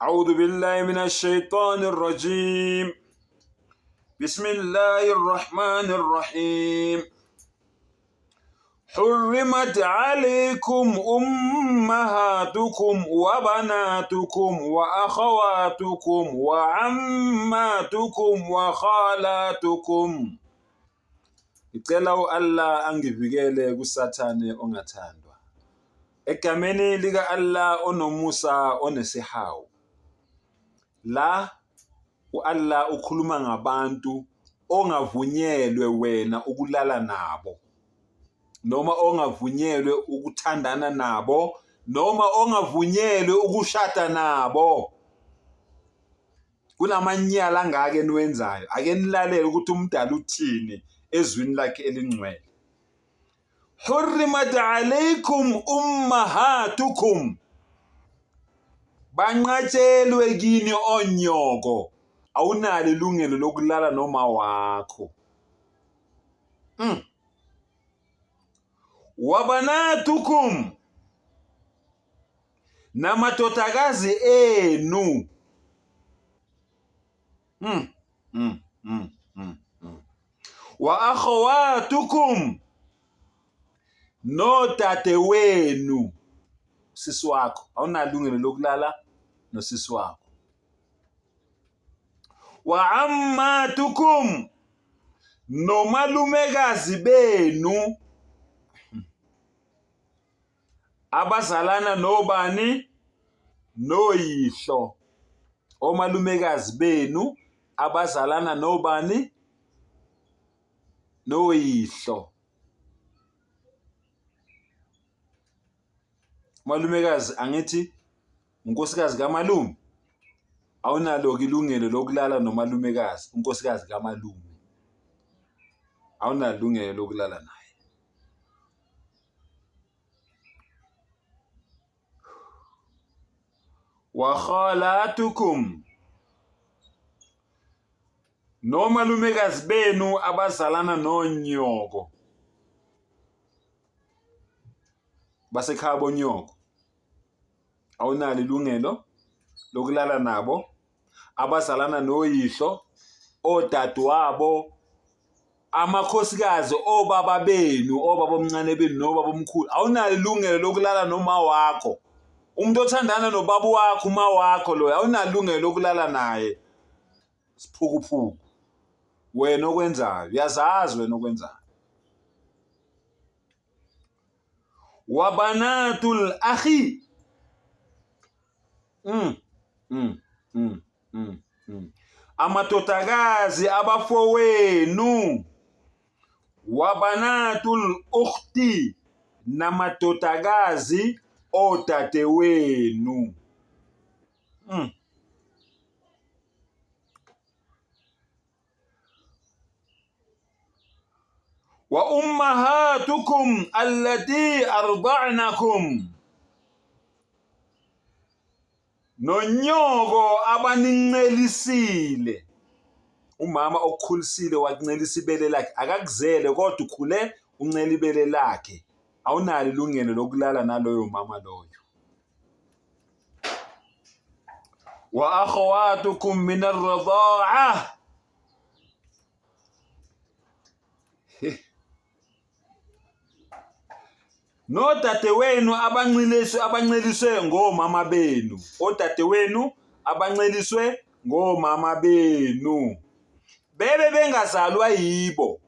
أعوذ بالله من الشيطان الرجيم بسم الله الرحمن الرحيم حرمت عليكم أمهاتكم وبناتكم وأخواتكم وعماتكم وخالاتكم. Ngicela u-Allah angivikele kuSathane ongathandwa. Egameni lika-Allah onomusa onesihawu. La u-Allah ukhuluma ngabantu ongavunyelwe wena ukulala nabo noma ongavunyelwe ukuthandana nabo noma ongavunyelwe ukushada nabo. Kunamanyala angaka eniwenzayo, ake nilalele ukuthi umdala uthini ezwini lakhe elingcwele. Hurrimat alaykum ummahatukum, banqatshelwe kini onyoko, awunalo ilungelo lokulala noma wakho. Wabanatukum, namadodakazi enu. Wa akhawatukum, nodadewenu, sisi wakho, awunalungelo lokulala nosisi wakho. Wa ammatukum, nomalumekazi benu abazalana nobani noyihlo, omalumekazi benu abazalana nobani noyihlo. Malumekazi angithi unkosikazi kamalume, awunalo-ke ilungelo lokulala nomalumekazi, unkosikazi kamalume awunalo ilungelo lokulala naye. Wa khalatukum, nomalumekazi benu abazalana nonyoko basekhaya bonyoko, awunalo ilungelo lokulala nabo, abazalana noyihlo, odadewabo, amakhosikazi obaba benu, obaba omncane benu nobaba omkhulu, awunalo ilungelo lokulala noma wakho. Umuntu othandana nobaba wakho, uma wakho loyo, awunalo ilungelo lokulala naye. Siphukuphuku wena okwenzayo, uyazazi wena okwenzayo. Wabanatul akhi. Amadodakazi abafowenu, wabanatul ukhti, namadodakazi odadewenu. Wa ummahatukum allati arda'nakum, nonyoko abanincelisile. Umama okukhulisile wakuncelisa ibele lakhe, akakuzele kodwa ukhule uncela ibele lakhe, awunalo ilungelo lokulala naloyo mama loyo. Wa akhawatukum min ar-rida'a, nodadewenu abanceliswe abanceliswe ngomama benu, odadewenu abanceliswe ngomama benu bebe bengazalwa yibo.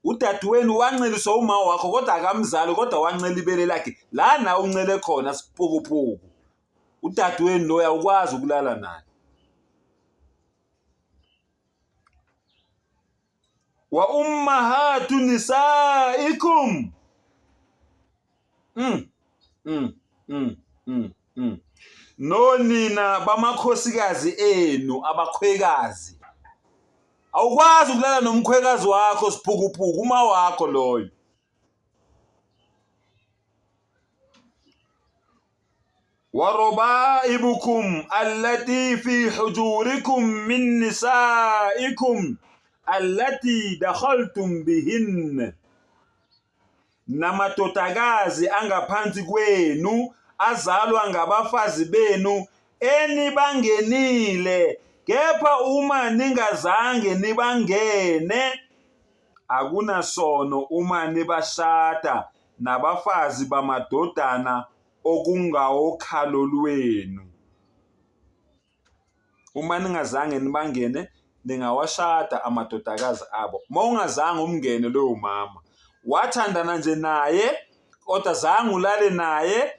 Udadewenu wanceliswa uma wakho kodwa akamzali, kodwa wancela ibele lakhe la na uncele khona siphukuphuku. Udadewenu loya awukwazi ukulala naye. Wa ummahatu nisaikum. Nonina bamakhosikazi enu abakhwekazi. Awukwazi ukulala nomkhwekazi wakho siphukuphuku, uma wakho loyo. Warobaibukum allati fi hujurikum min nisaikum allati dakhaltum bihin, namadodakazi angaphansi kwenu azalwa ngabafazi benu enibangenile, kepha uma ningazange nibangene, akunasono uma nibashada nabafazi bamadodana okungawokhalo lwenu. Uma ningazange nibangene, ningawashada amadodakazi abo. Uma ungazange umngene loyo mama, wathandana nje naye kodwa zange ulale naye,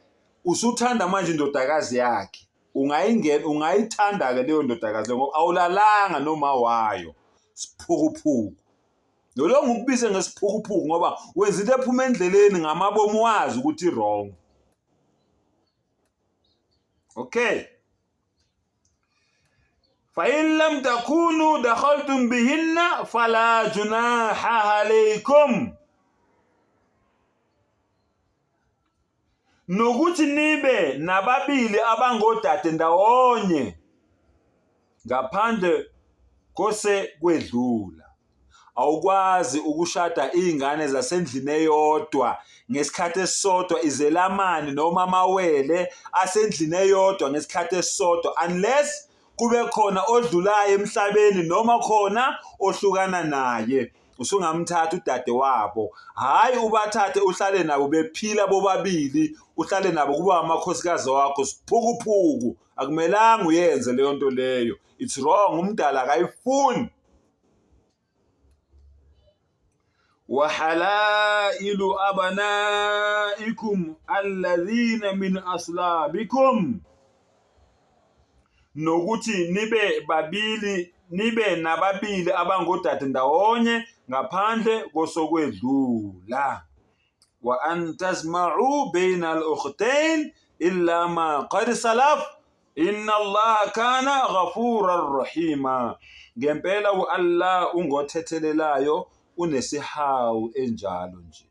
usuthanda manje indodakazi yakhe. Ungayingena, ungayithanda-ke leyo ndodakazi leyo ngoba awulalanga noma wayo. Siphukuphuku. Lo ngikubize ngesiphukuphuku ngoba wenza into ephuma endleleni ngamabomu wazi ukuthi i-wrong. Okay. فإن لم تكونوا دخلتم بهن فلا جناح عليكم nokuthi nibe nababili abangodade ndawonye ngaphandle kose kwedlula. Awukwazi ukushada iy'ngane zasendlini eyodwa ngesikhathi esisodwa, izelamani noma amawele asendlini eyodwa ngesikhathi esisodwa unless kube khona odlulayo emhlabeni noma khona ohlukana naye. Usungamthatha udade wabo, hhayi ubathathe uhlale nabo bephila bobabili, uhlale nabo kuba amakhosikazi wakho, siphukuphuku. Akumelanga uyenze leyo nto leyo, it's wrong, umdala akayifuni. Wahalailu abanaikum alladhina min aslabikum, nokuthi nibe babili nibe nababili abangodade ndawonye ngaphandle kosokwedlula. Wa an tasma'u bayna al-ukhtayn illa ma qad salaf inna Allaha kana ghafuran rahima, ngempela u-Allah ungothethelelayo unesihawu enjalo nje.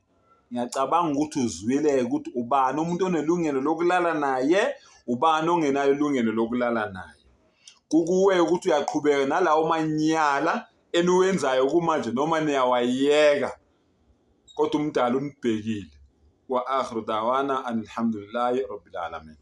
Ngiyacabanga ukuthi uzwile ukuthi ubani umuntu onelungelo lokulala naye, ubani ongenalo ilungelo lokulala naye. Kukuwe ukuthi uyaqhubeka nalawo manyala eniwenzayo kumanje noma niyawayeka, kodwa umdali unibhekile. Wa akhiru dawana alhamdulillahi rabbil alamin.